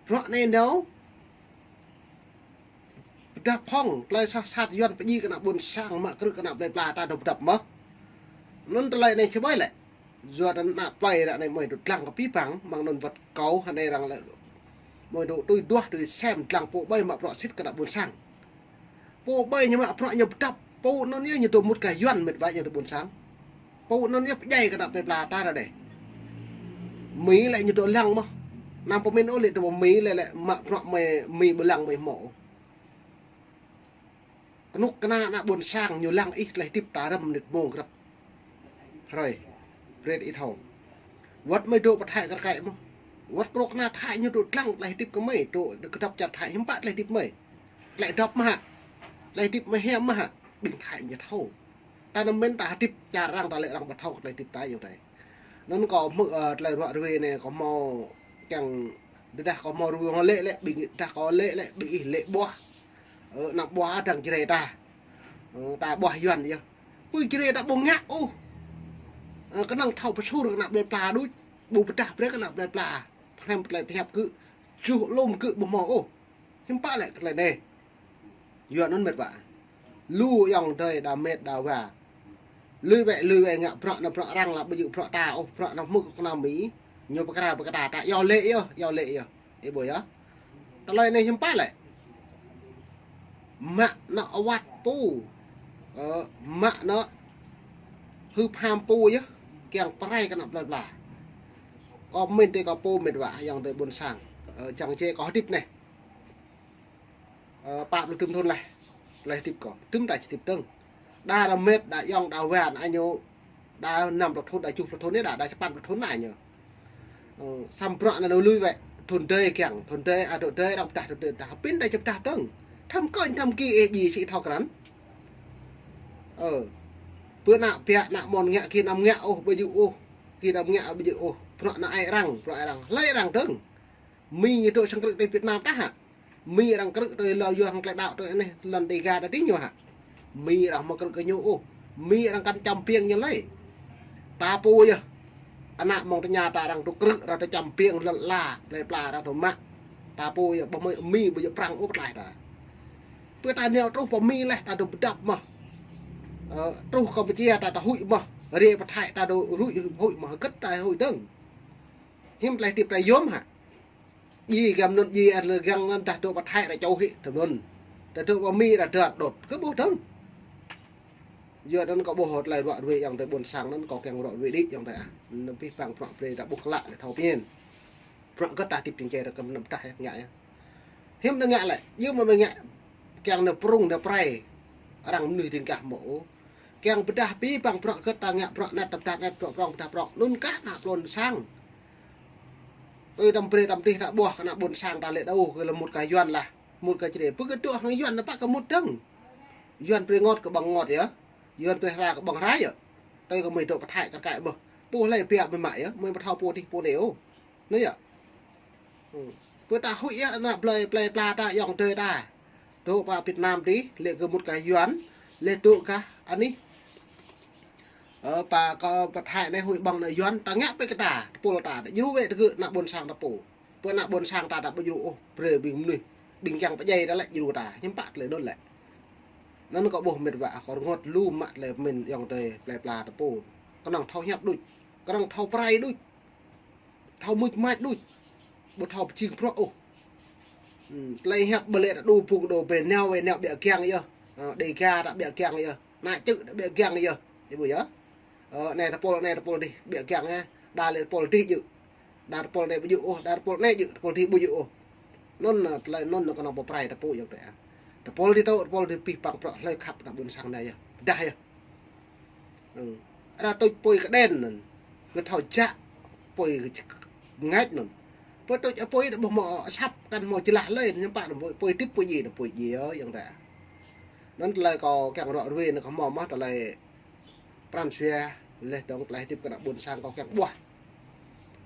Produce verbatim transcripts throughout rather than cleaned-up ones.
Bruă anai nao pơdăp hŏng tơlơi soh sat Yuan pơdjai kơ ană ƀôn sang, mă krư̆ kơ ană plơi pla ta dŏ pơdăp mơ̆. Anŭn tơlơi anai či ƀai lĕ. Yua anŭn ană plơi ră anai mơi dŏ dlăng kơ abih bang, mơ̆ng anŭn wơ̆t kâo hơnai arăng lĕ mơi dŏ tui duah tui sem dlăng pô ƀai mă bruă sĭt kơ ană ƀôn sang. Pô ƀai ñu mă bruă ñu pơdăp, pô anŭn yơh ñu dŏ mŭt kơ Yuan mĕt wa, ñu dŏ ƀôn sang. Pô anŭn yơh pơdjai kơ ană plơi pla ta ră anai. Mi lĕ ñu dŏ lăng mơ̆. Anăm pơmĭn ôh lĕ dŏ Mi lĕ, lĕ mă bruă mơi Mi ƀu lăng mơi hmâo. Kơnuk kơna ană ƀôn sang ñu lăng ih tơlơi hơdip ta răm mơnit mông grăp hrơi, brơi ih thâo. Wơ̆t mơi dŏ pơ Thái kar kaĭ mơ̆. Wơ̆t kơnuk kơna Thái ñu dŏ dlăng tơlơi hơdip kơ mơi, dŏ kơdŏp čar Thái hiư̆m pă tơlơi hơdip mơi. Tơlơi dŏp mơ̆ hă? Tơlơi hơdip mơi hiam mơ̆ hă? Ƀing Thái ñu thâo. Ta anăm mĭn ta hơdip čar arăng ta lĕ arăng ƀu thâo tơlơi hơdip ta yơh dai. Anŭn kâo hmư̆, ơ, tơlơi ruă ruê anai kâo hmâo kiăng, tơdah kâo hmâo ruê hmâo lĕ lĕ, ƀing ih tơdah kâo lĕ lĕ, ƀing ih lĕ ƀuah. Ơ, anăm ƀuah arăng Jrai ta. Ơ, ta ƀuah Yuan yơh. Pô Jrai ta ƀu ngă ôh. Ơ, kơnơ̆ng thâo pơsur kơ ană plơi pla đôč. Ƀu pơdah brơi kơ ană plơi pla. Pơhrăm tơlơi pơhiăp gơ̆. Juh lŏm gơ̆ ƀu hmâo ôh. Hiư̆m pă lĕ kơ tơlơi anai. Yua anŭn mĕt wa. Lu ayŏng adơi đa mĕt đa wa. Lui wĕ, lui wĕ ngă bruă anŭn bruă arăng lah, ƀu djơ̆ bruă ta ôh, bruă anŭn hmư̆ kơ ană Mi. Ñu pơkra pơkra ta, iâu laĭ yơh, iâu laĭ yơh. Ih ƀuh yơh. Tơlơi anai hiư̆m pă lĕ. Mă anŭn awăt pô. Ơ, mă anŭn hưp ham pô yơh, kiăng pơrai kơ ană plơi pla. Kâo mĭn tui kâo pô mĕt wa, ayŏng adơi ƀôn sang. Ơ, čang čê kâo hơdip anai. Ơ, pă pluh tơm thŭn laih, tơlơi hơdip kâo. Tơm đa či hơdip dơ̆ng. Đa ră mĕt, đa ayŏng, đa wa, đa ñu, đa năm pluh thŭn, đa tơjuh pluh thŭn anai, đa, đa sapăn pluh thŭn anai ñu. Ơ, samơ̆ bruă anŭn lui wĕ, thŭn dơi kiăng, thŭn dơi, a, dŏ dơi, arăng pơdah, thŭn dơi, pơdah, pĭn đa či pơdah dơ̆ng. Thăm kơnh, thăm ki, ê, ji, či thâo krăn. Ơ, pơ ană biă, ană mơ̆n ngă ki anăm ngă ôh, ƀu djơ̆ ôh, ki anăm ngă, ƀu djơ̆ ôh. Bruă anŭn ai arăng, bruă ai arăng, hlơi arăng dơ̆ng. Mi ñu dŏ sang krư̆ tui Việt Nam ta hă? Mi arăng krư̆ tui lŏn yua hăng tơlơi đaŏ tui anai, lŏn Đêga ta tui ñu hă? Mi arăng hmâo krư̆ kơ ñu ôh. Mi arăng kăn čăm biêng ñu lơi. Ta pô yơh. Ană mơ̆ng tơña ta arăng dŏ krư̆, arăng dŏ čăm biêng lŏn ala, plơi pla arăng dŏ mă. Ta pô yơh, ƀu Mi, Mi ƀu djơ̆ Prăng ôh pơtlaih ta. Pơ ta nao truh pơ Mi laih ta dŏ pơdăp mơ̆. Ơ, truh Kampuchia ta, ta huĭ mơ̆. Rai pơ Thái ta dŏ huĭ, huĭ mơ̆, hơget ta huĭ dơ̆ng. Hiư̆m tơlơi hơdip ta yôm hă? Ji gam anŭn ji ar lơ gang anŭn dah dŏ pơ Thái ră čô hĭ tơm anŭn. Dah dŏ pơ Mi ră dơ̆t đŏt. Kơ ƀuh dơ̆ng. Yua anŭn kâo ƀuh tơlơi ruă ruê ayŏng adơi ƀôn sang anŭn kâo kiăng ruă ruê đĭ ayŏng adơi ah. Anŭn abih bang bruă brơi ta ƀuh klă lĕ thâo pơmĭn. Bruă hơget ta hơdip tring čê ră kơ anăm pơdah yơh, ngă yơh. Hiư̆m anŭn ngă lĕ, yua mơ̆ mơi ngă kiăng anŭn prŭng anŭn prai. Arăng mơnuih ding gah mơ̆ ôh. Kiăng pơdah abih bang bruă hơget ta ngă bruă anet ta pơdah anet, bruă prŏng pơdah prŏng. Anŭn kah ană ƀôn sang. Tui tăm brơi tăm tih ta ƀuah kơ ană ƀôn sang ta lĕ đa ôh, kơ lĕ mŭt kơ Yuan lah. Mŭt kơ Jrai. Pơ kơ dŏ hăng Yuan anŭn pă kơ mŭt dơ̆ng. Yuan brơi rơngot kơ ƀơ̆ng rơngot yơh. Yuan brơi hra kơ ƀơ̆ng hra yơh. Tui kơ mơi dŏ pơ Thái kar kaĭ mơ̆. Pô hlơi biă mơi mă yơh, mơi ƀu thâo pô dih pô anai ôh. Anai yơh. Hmm. Pơ ta huĭ yơh ană plơi, plơi pla ta, ayŏng adơi ta. Dŏ pơ Việt Nam dih, lĕ kơ mŭt kơ Yuan, lĕ dŏ kơ anih. Ơ, pơ kơ pơ Thái anai huĭ ƀơ̆ng ană Yuan, ta ngă pơ kơ ta, tơpul ta, ta djru wĕ tơgŭ ană ƀôn sang ta pô. Pơ ană ƀôn sang ta, ta ƀu djru ôh, brơi ƀing mơnuih, ƀing kiăng pơdjai ta lĕ djru ta, hiư̆m pă tơlơi anŭn lĕ. Anŭn kâo ƀuh mĕt wa, kâo rơngot lu mă tơlơi pơmĭn ayŏng adơi plơi pla ta pô. Kơnơ̆ng thâo hiăp đôč, kơnơ̆ng thâo prai đôč. Thâo mŭč mač đôč. Ƀu thâo pơjing bruă ôh. Hmm, tơlơi hiăp ƀu lĕ ta đu pŭk đu bê nao wĕ nao biă kiăng yơh. Ơ, Đêga ta biă kiăng yơh. Ană čư̆ ta biă kiăng yơh. Ih ƀuh yơh. Ơ, anai tơpul, anai tơpul dih biă kiăng yơh. Đa lĕ tơpul dih djơ̆. Đa tơpul anai ƀu djơ̆ ôh, đa tơpul anai djơ̆, tơpul dih ƀu djơ̆ ôh. Anŭn, ơ, tơlơi anŭn kơnơ̆ng pơprai ta pô ayŏng adơi ah. Tơpul dih tŭ, tơpul dih abih bang bruă hlơi khăp ană ƀôn sang anai yơh. Pơdah yơh. Ơ. Ară tuč apui kơđen anŭn. Kơ thâo jak apui kơ ngač anŭn. Pơ tuč apui ta ƀuh mơ̆ asăp kăn mơ̆ jơlah lơi, hiư̆m pă anŭn apui, apui hơdip apui djai, ta apui djai yơh ayŏng adơi ah. Anŭn tơlơi kâo kiăng ruă ruê anŭn kâo hmâo mơ̆ tơlơi pran jua, laih dơ̆ng tơlơi hơdip kơ ană ƀôn sang kâo kiăng ƀuah.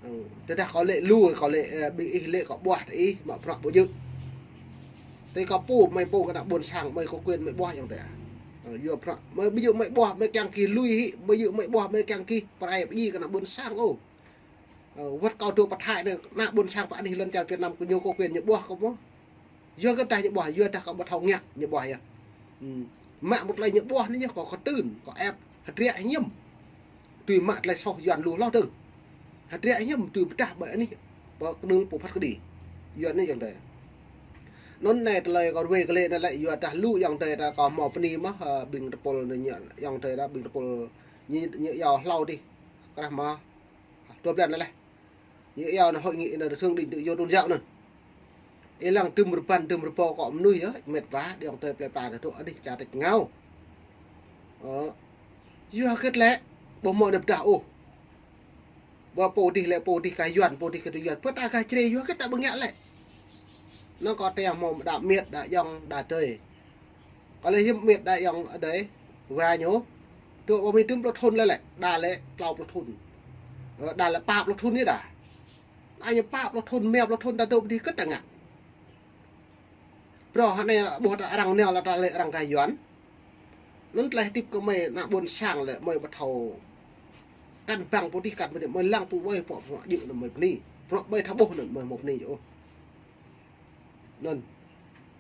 Ơ, tơdah kâo lĕ lu, kâo lĕ, ơ, ƀing ih lĕ kâo ƀuah tơ ih, mă bruă ƀu djơ̆. Tui kâo pô, mơi pô kơ ană ƀôn sang, mơi kâo quyền mơi ƀuah ayŏng adơi ah. Ơ, yua bruă, mơi ƀu djơ̆ mơi ƀuah, mơi kiăng gih lui hĭ, ƀu djơ̆ mơi ƀuah, mơi kiăng gih prai pơdjai kơ ană ƀôn sang ôh. Ơ, wơ̆t kâo dŏ pơ Thái anai, ană ƀôn sang pơ anih lŏn čar Việt Nam kơ ñu có quyền ñu ƀuah kâo mơ̆. Yua kơ tah ñu ƀuah, yua tah kâo ƀu thâo ngă ñu ƀuah yơh. Mă mơ̆ng tơlơi ñu ƀuah anai yơh kâo kơtưn, kâo ĕp, hơdră hiam. Tui mă tơlơi soh Yuan lu hloh dơ̆ng. Hơdră hiam tui pơdah ƀơi anih, pơ kơnung pô phat kơđi. Yuan anai yơh tơi. Anŭn anai tơlơi kâo ruai kơ lĕ anai lĕ yua tah lu yơh tơi ta kâo hmâo bơni mơ̆, ơ, ƀing tơpul anai ñu, yơh tơi ta ƀing tơpul ñu, ñu yua hlâo dih. Krah mơ̆. Dua blan anai lĕ. Ñu yua anai hội nghị anai thượng đỉnh tự do tôn giáo anŭn. Ih lăng tơm rơbăn tơm rơbâo akŏ mơnuih yơh, mĕt wa, dŏ tơi plơi pla tơ dŏ anih čar tĕč ngao. Ơ. Yua hơget lĕ, ƀu hmâo anai pơdah ôh. Ƀơ pô dih lĕ pô dih kah Yuan, pô dih kah Yuan. Pơ ta kah črê yua hơget ta ƀu ngă lĕ. Anŭn kâo tơña hmâo đa mĕt, đa ayŏng, đa adơi. Kâo lĕ hiư̆m mĕt đa ayŏng adơi wa ñu. Dŏ ƀơ Mi tơm pluh thŭn lĕ lĕ, đa lĕ klâo pluh thŭn. Ơ, đa lĕ pă pluh thŭn anai đa. Anai ñu pă pluh thŭn, rơma pluh thŭn ta dŏ pơ dih hơget ta ngă. Bruă anai ƀuh ta arăng nao lĕ ta lĕ arăng kah Yuan. Anŭn tơlơi hơdip kơ mơi ană ƀôn sang lĕ mơi ƀu thâo. Kăn ƀăng pô dih kăn pô dih mơi lăng pô ƀơi pô pô djơ̆ anŭn mơi bơni. Pô ƀơi thâo ƀuh anŭn mơi hmâo bơni ôh. Anŭn.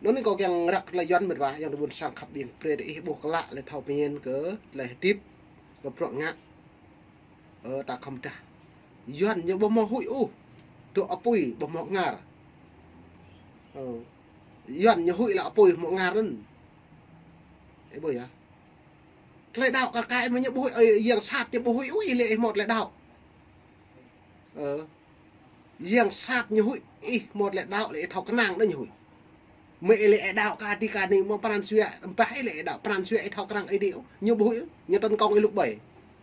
Anŭn anai kâo kiăng răk tơlơi Yuan mĕt wa, yơh tơ ƀôn sang khăp ƀing brơi tơ ih ƀuh klă lĕ thâo pơmĭn kơ tơlơi hơdip, kơ bruă ngă. Ơ, ta khŏm tah. Yuan ñu ƀu hmâo huĭ ôh. Dŏ apui ƀu hmâo ngar. Ơ. Yuan ñu huĭ lĕ apui hmâo ngar anŭn. Ih ƀuh yơh. Tơlơi đaŏ kar kaĭ mơ̆ ñu ƀu huĭ, ơ, yang sat ñu ƀu huĭ ôh, ih lĕ ih hmâo tơlơi đaŏ. Ơ. Yang sat ñu huĭ, ih hmâo tơlơi đaŏ lĕ ih thâo kơnang đôč ñu huĭ. Mơi ih lĕ ih đaŏ kơ adih kơ anih mơ̆ pran jua, ƀah ih lĕ ih đaŏ pran jua ih thâo kơnang ih đĭ ôh, ñu ƀu huĭ, ñu tŏng kông ih lŭk ƀơi.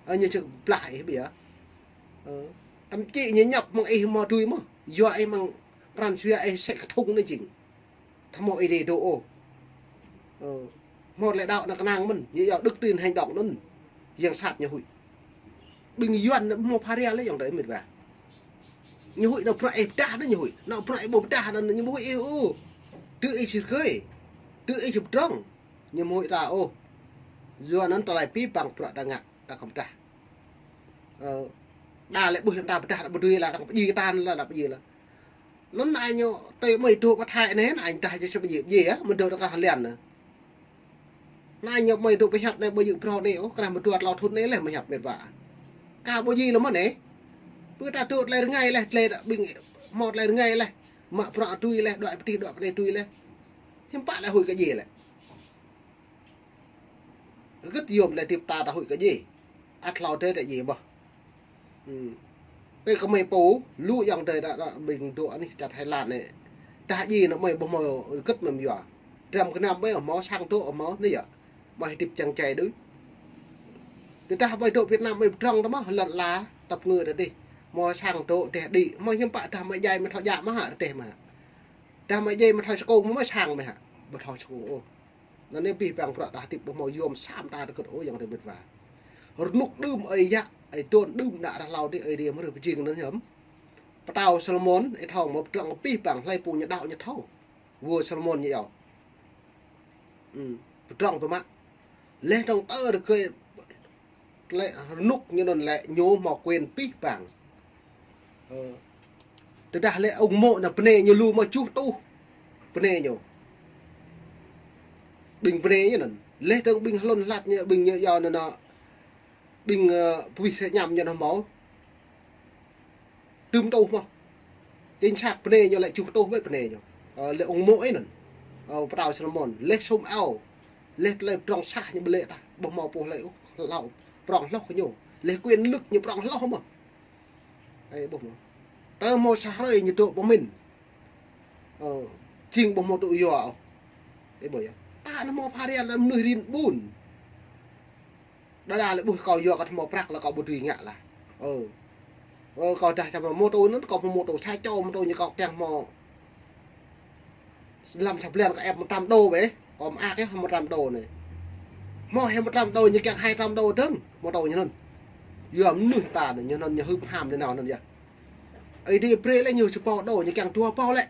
Ơ, ñu čơk blah ih ƀiă. Ơ. Thậm chí ñu ñăp mơ̆ng ih hmâo tui mơ̆. Yua ih mơ̆ng pran jua ih sĕ kơthŭng anai jing. Thâo hmâo ih đĭ dŏ ôh. Ơ, hmâo tơlơi đaŏ anŭn kơnang mơ̆n, ñu yua đức tin hành động anŭn. Yang sat ñu huĭ. Ƀing Yuan anŭn hmâo pha ria lĕ yơh tơi mĕt wa. Ñu huĭ anŭn bruă ih pơdah anŭn ñu huĭ. Anŭn bruă ih ƀu pơdah anŭn ñu ƀu huĭ ih ôh. Tơ ih či rơgơi. Tơ ih či pơdrŏng. Ñu ƀu huĭ ta ôh. Yua anŭn tơlơi abih bang bruă ta ngă, ta khŏm pơdah. Ơ, đa lĕ ƀuh yang ta pơdah, đa ƀu dưi lă, ta pơjing ta lă, đa pơjing lă. Anŭn anai ñu tơi mơi dŏ pơ Thái anai, anai ñu tah jĕ sơ̆ pơjing, pơjing yơh, mơ̆ dŏ tơkah lian anai. Anai ñu mơi dŏ pơhiăp anai, ƀu djơ̆ phrâo anai ôh, krah mơ̆ dua klâo thŭn anai lĕ mơhiăp mĕt wa. Kah ƀu djơ̆ lĕ mơ̆ anai. Pơ ta dŏ tơlơi rơngai lĕ, tơlơi ƀing hmâo tơlơi rơngai lĕ. Mă bruă tui lĕ, đuaĭ pơ dih, đuaĭ pơ anai tui lĕ. Hiư̆m pă lĕ huĭ kơ djai lĕ. Hơget yôm lĕ hơdip ta ta huĭ kơ djai. Ăt hlâo dêh ta djai ƀơh. Ơ. Tơ kơ mơi pô, lu yơh tơi ta, ta ƀing dŏ anih čar Thái Lan anai. Ta djai anŭn mơi ƀu hmâo hơget mơi yua. Dram gơnam mơi hmâo sang dŏ hmâo anai yơh. Mơi hơdip čang čai đôč. Tơdah mơi dŏ Việt Nam mơi pơdrŏng ta mơ̆, lŏn ala, tơpơngư ta dih. Hmâo sang dŏ, dêh đĭ, mơi hiư̆m pă dah mơi djai mơi thâo djă mơ̆ hă, dêh mơ̆ hă. Dah mơi djai mơi thâo skông mơi sang mơi hă, ƀu thâo skông ôh. Anŭn anai abih bang bruă ta hơdip ƀu hmâo yôm sam ta tơgŭt ôh yơh tơi mĕt wa. Rơnŭk đưm ơi yă, ơi dôn đưm đă rah hlâo dih ơi dih mơ̆ rơh pơjing anŭn hiam. Pơtao Solomon, ih thâo mơ̆ pơdrŏng abih bang hlơi pô ñu đaŏ ñu thâo. Vua Solomon ñu yua. Ơ, pơdrŏng tơ mă. Leh dong tơ rơgơi lĕ rơnŭk ñu anŭn lĕ ñu hmâo quyền abih bang. Ơ. Tơdah lĕ ung mô̆ anŭn bơnai ñu lu mơ̆ juh tuh. Bơnai ñu. Ƀing bơnai ñu anŭn. Leh dong ƀing hlŭn hlăt ñu, ƀing ñu yua anŭn anŭn. Ƀing, ơ, pơwih sĕ ñăm ñu anŭn hmâo. Tơm tuh mơ̆. Chính xác bơnai ñu lĕ juh tuh ƀơi bơnai ñu. Ơ, lĕ ung mô̆ ih anŭn. Ơ, pơtao Solomon. Leh sum ao. Leh tơlơi pơdrŏng sah ñu ƀu lĕ tah. Ƀu hmâo pô hlơi ôh. Hlâo. Pơdrŏng hloh kơ ñu. Leh quyền lực ñu pơdrŏng hloh mơ̆. Ơ, ƀu hmâo. Tơ hmâo sa hrơi ñu dŏ pơmĭn. Ơ, jing ƀu hmâo tŭ yua ôh. Ơ, ƀu yơh. Ta anŭn hmâo pha ria lĕ mơnuih rin ƀun. Đa đa lĕ ƀuh kâo yua kâo hmâo prăk lĕ kâo ƀu dưi ngă lah. Ơ. Ơ, kâo dah čăm mô tô anŭn, kâo hmâo mô tô sa čô mô tô ñu kâo kiăng hmâo. Lăm sa blan kâo ĕp một trăm đô bĕ. Kâo mơak yơh một trăm đô anai. Hmâo hĕ một trăm đô ñu kiăng hai trăm đô dơ̆ng mô tô ñu anŭn. Yua mơnuih ta anŭn ñu anŭn ñu hưp ham anai nao anŭn yơh. Ơi dih brơi lĕ ñu sa rơbâo đô ñu kiăng dua rơbâo lĕ.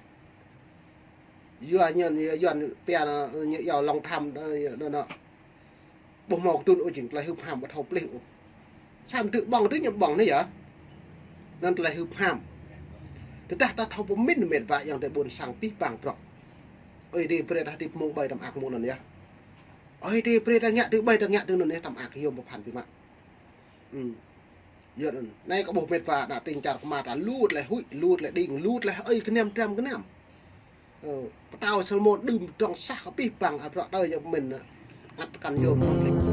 Yua ñu, yua ñu pia anŭn, ñu yua lòng tham, ơ, anŭn, anŭn. Ƀu hmâo kơdŭn ôh jing tơlơi hưp ham ƀu thâo plih ôh. Samơ̆ tŭ ƀơ̆ng tŭ ñu ƀơ̆ng anai yơh. Anŭn tơlơi hưp ham. Tơdah ta thâo pơmĭn mĕt wa ayŏng adơi ƀôn sang pih pang prŏk. Ơi Adai brơi ta hơdip mông ƀơi tơm ak mông anŭn yơh. Ơi Adai brơi ta ngă tui ƀơi ta ngă tui anŭn yơh tơm ak yôm pơphan biă mă. Ư. Yơh anŭn. Anai kơ ƀuh mĕt wa ană tring čar kơma ta lu tơlơi huĭ, lu tơlơi đing, lu tơlơi ơi kơnăm dram kơnăm. Ơ, pơtao Salmôn đưm drong sah kơ pih pang, ăt bruă tơi yơh mĭn, ăt kăn yôm mơ̆n.